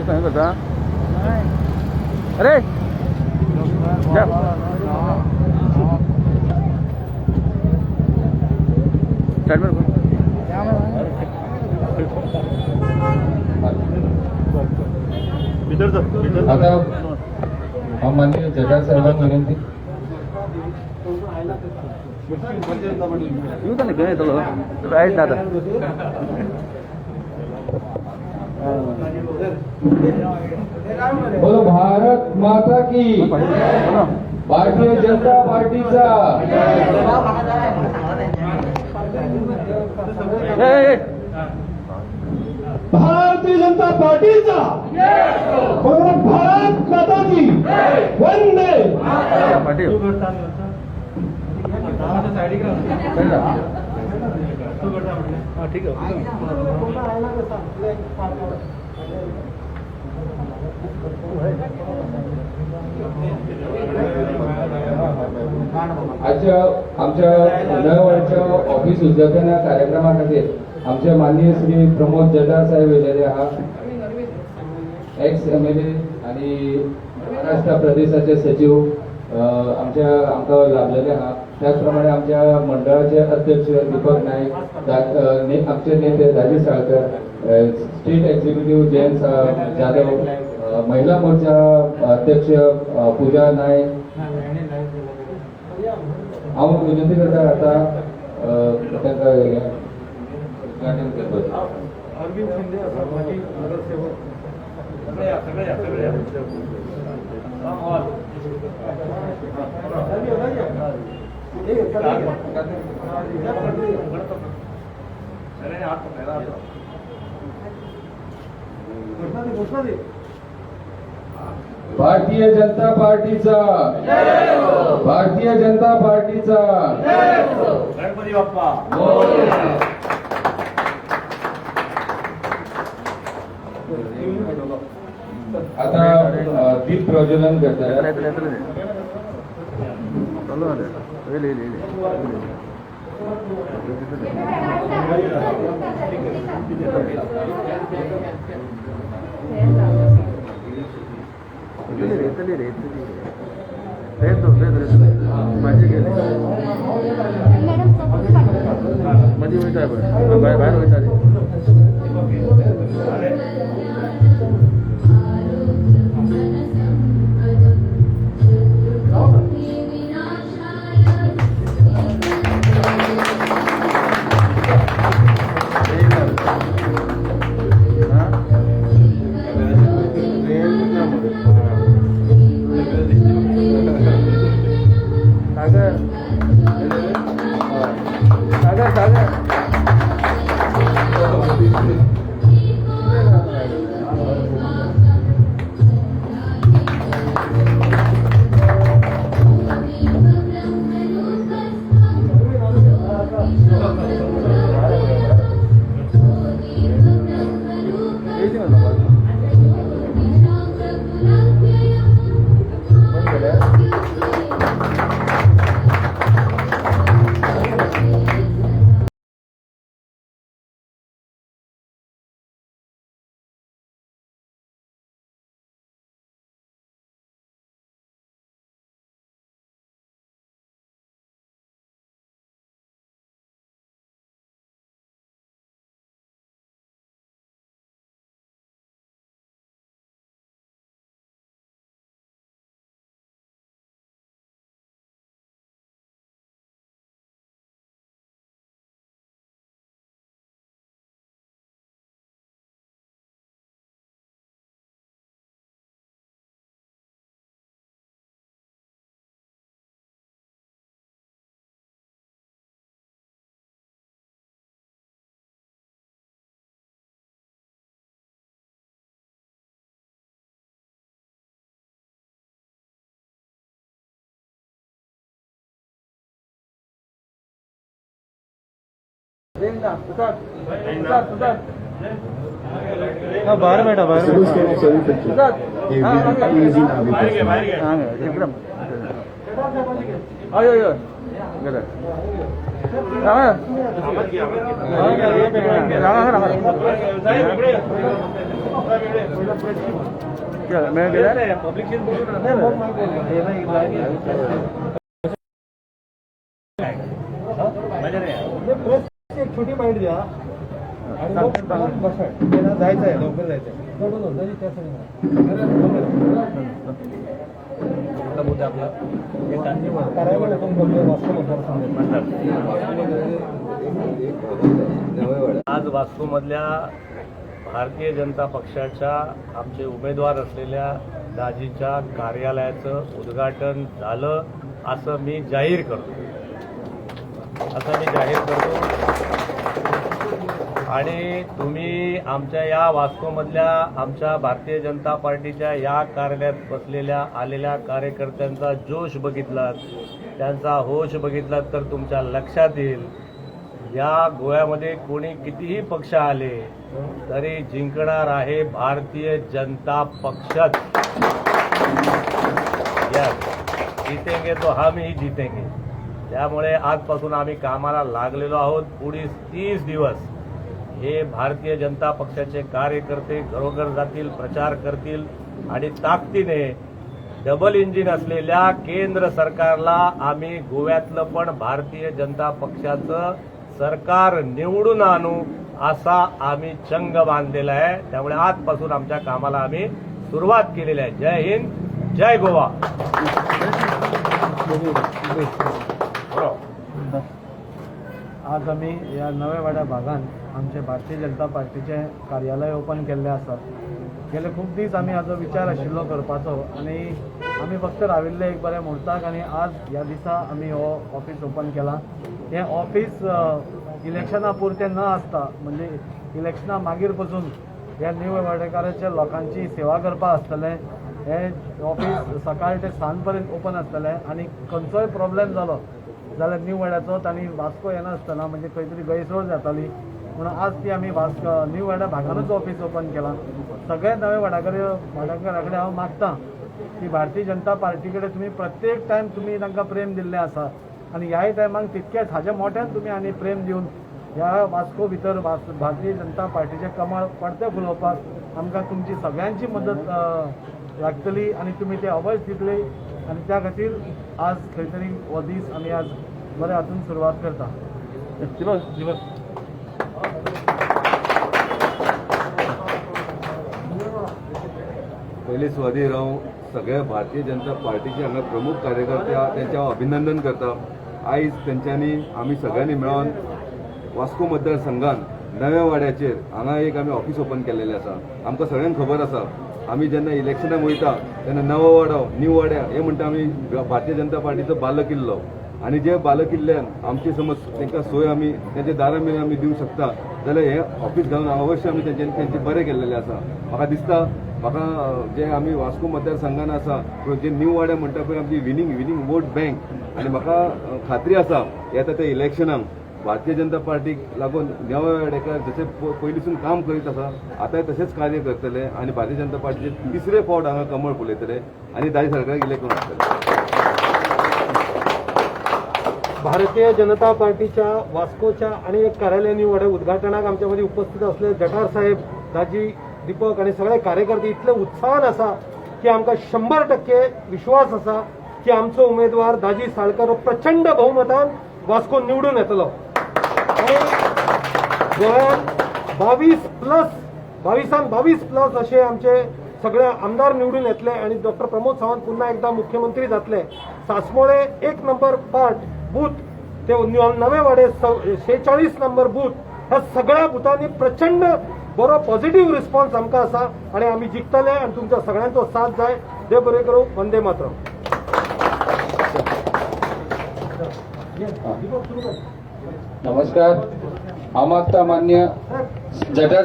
काय करता? अरे जा. साईड में रुको. आता हा माननीय जटार साहेबांना विनंती. येऊ नाही घेऊन येतो राईट दादा. बोलो भारत माता की. भारतीय जनता पार्टीचा. ए, ए, ए. भारतीय जनता पार्टीचा. बोलो भारत माता की. वंदे. पाटील. ठीक आहे. आजच्या आमच्या नळवाडच्या ऑफिस उद्घाटन या कार्यक्रमा खातीर आमचे माननीय श्री प्रमोद जटार साहेब येयलेले आहा, एक्स एमएलए आणि महाराष्ट्र प्रदेशाचे सचिव आमच्या आमकां लाभलेले आहा. त्याच प्रमाणे आमच्या मंडळाचे अध्यक्ष दीपक नाईक, आमचे नेते दाजी साळकर, स्टेट एक्झिक्युटिव्ह जयंत जाधव, महिला मोर्चा अध्यक्ष पूजा नाईक. हांव विनंती करता आता तांकां उद्घाटन करपाचें. अरविंद शिंदे असा माजी नगरसेवक. सगळे या, सगळे या, सगळे या. घोषणा दे, घोषणा दे. भारतीय जनता पार्टीचा, भारतीय जनता पार्टीचा. गणपती बाप्पा. आता दीप प्रज्वलन करतात. येतले येतले, चालू झाले. येईल येईल येईल. येतली रे, येतली रे, येतली रे. येतो येतो येतो. माझी गेली. मधी वयता पळय, भायर भायर वयता रे. हा? सागर सागर सागर. येयची मरे बाबा. बंद केलें? रेंज ना प्रसाद प्रसाद प्रसाद. बाहेर बेटा, बाहेर. प्रसाद. इझी नावी. हांगा एकदम. हय हय हय, गेले. एक छोटी बाईट द्या आणि मग बसा. जायचं आहे, लवकर जायचं आहे. आज वास्कोमधल्या भारतीय जनता पक्षाच्या आमचे उमेदवार असलेल्या दाजीच्या कार्यालयाचं उद्घाटन झालं असं मी जाहीर करतो, आणि तुम्ही आमच्या या वास्कोमधल्या आमच्या भारतीय जनता पार्टीच्या या कार्यालयात बसलेल्या आलेल्या कार्यकर्त्यांचा जोश बघितलात, त्यांचा होश बघितलात तर तुमच्या लक्षात येईल या गोव्यामध्ये कोणी कितीही पक्ष आले तरी जिंकणार आहे भारतीय जनता पक्षच. यस, जीतेंगे तो हम ही जीतेंगे. त्यामुळे आजपासून आम्ही कामाला लागलेलो आहोत. पुढील 30 दिवस हे भारतीय जनता पक्षाचे कार्यकर्ते घरोघर जातील, प्रचार करतील आणि ताकदीने डबल इंजिन असलेल्या केंद्र सरकारला आम्ही गोव्यातलं पण भारतीय जनता पक्षाचं सरकार निवडून आणू असा आम्ही चंग बांधलेला आहे. त्यामुळे आजपासून आमच्या कामाला आम्ही सुरुवात केलेली आहे. जय हिंद, जय गोवा. आज आमी ह्या नव्या वाड्या भागांत आमचे भारतीय जनता पार्टीचें कार्यालय ओपन केल्लें आसा. गेले खूब दीस आमी हाजो विचार आशिल्लो करपाचो आनी आमी फक्त राविल्ले एक बऱ्या मुहूर्ताक आनी आज ह्या दिसा आमी हो ऑफीस ओपन केला. हें ऑफीस इलेक्शना पुरतें न आसता, म्हणजे इलेक्शना मागीर पसून ह्या न्यू वाडेकाराच्या लोकांची सेवा करपाक आसतलें. हें ऑफीस सकाळ ते सांज पर्यंत ओपन आसतलें आनी खंयचोय प्रॉब्लेम जालो जाल्यार न्यू वाड्याचो तांणी वास्को येनासतना म्हणजे खंय तरी गैरसोय जाताली, म्हणून आज ती आमी वास्को न्यू वाड्या भागानूच ऑफीस ओपन केलां. सगळे नवे वाडेकारा कडेन हांव मागता की भारतीय जनता पार्टी कडेन तुमी प्रत्येक टायम तुमी तांकां प्रेम दिल्लें आसा आनी ह्याय टायमाक तितकेच हाज्या मोठ्यान तुमी आनी प्रेम दिवन ह्या वास्को भितर भारतीय जनता पार्टीचें कमळ परतें फुलोवपाक आमकां तुमची सगळ्यांची मदत लागतली आनी तुमी ते अवश्य दितले आनी त्या खातीर आज खंय तरी हो दीस आमी आज बऱ्या हातून सुरवात करता. पयले सुवातेर हांव सगळ्या भारतीय जनता पार्टीचे हांगा प्रमुख कार्यकर्ते तेंचे हांव अभिनंदन करता. आयज तेंच्यांनी आमी सगळ्यांनी मेळोन वास्को मतदारसंघान नव्या वाड्याचेर हांगा एक आमी ऑफिस ओपन केल्लेलें आसा. आमकां सगळ्यांक खबर आसा, आमी जेन्ना इलेक्शनाक वयता तेन्ना नवो वाडो न्यू वाड्या हे म्हणटा आमी भारतीय जनता पार्टीचो बालकिल्लो आनी जे बालकिल्ल्यान आमची समज तांकां सोय आमी तेंच्या दारां मेरेन आमी दिवंक शकता जाल्यार हे ऑफिस घालून अवश्य आमी तेंच्यांनी तेंचें बरें केल्लेलें आसा. म्हाका दिसता म्हाका जे आमी वास्को मतदारसंघान आसा जे न्यू वाड्या म्हणटा पळय आमची विनींग वोट बँक आनी म्हाका खात्री आसा येता त्या इलेक्शनाक भारतीय जनता पार्टीक लागून नव्या वाडेकार जशें पयलींसून काम करीत आसा आतांय तशेंच कार्य करतले आनी भारतीय जनता पार्टीचे तिसरे फावट हांगा कमळ फुलयतले आनी दाजी सरकाराक इलेक्ट करून हाडटले. भारतीय जनता पार्टीच्या वास्कोच्या आणि एक कार्यालय न्यू वाड्या उद्घाटनाक आमच्या मध्ये उपस्थित असले जठार साहेब, दाजी, दीपक आणि सगळे कार्यकर्ते इतले उत्साहान आसा की आमकां 100% विश्वास आसा की आमचो उमेदवार दाजी साळकर प्रचंड बहुमतान वास्को निवडून येतलो आणि गोव्यान 22 प्लस असे आमचे सगळे आमदार निवडून येतले आणि डॉक्टर प्रमोद सावंत पुन्हा एकदा मुख्यमंत्री जातले. सासमोळे 1 नंबर पार्ट बूथ ते नवे वाडे 46 नंबर बूथ ह्या सगळ्या बुथांनी प्रचंड बरो पॉझिटिव्ह रिस्पॉन्स आमकां आसा आणि आमी जिखतले आणि तुमच्या सगळ्यांचो साथ जाय. देव बरें करूं. वंदे मातरम. नमस्कार. हांव मागता मान्य जठार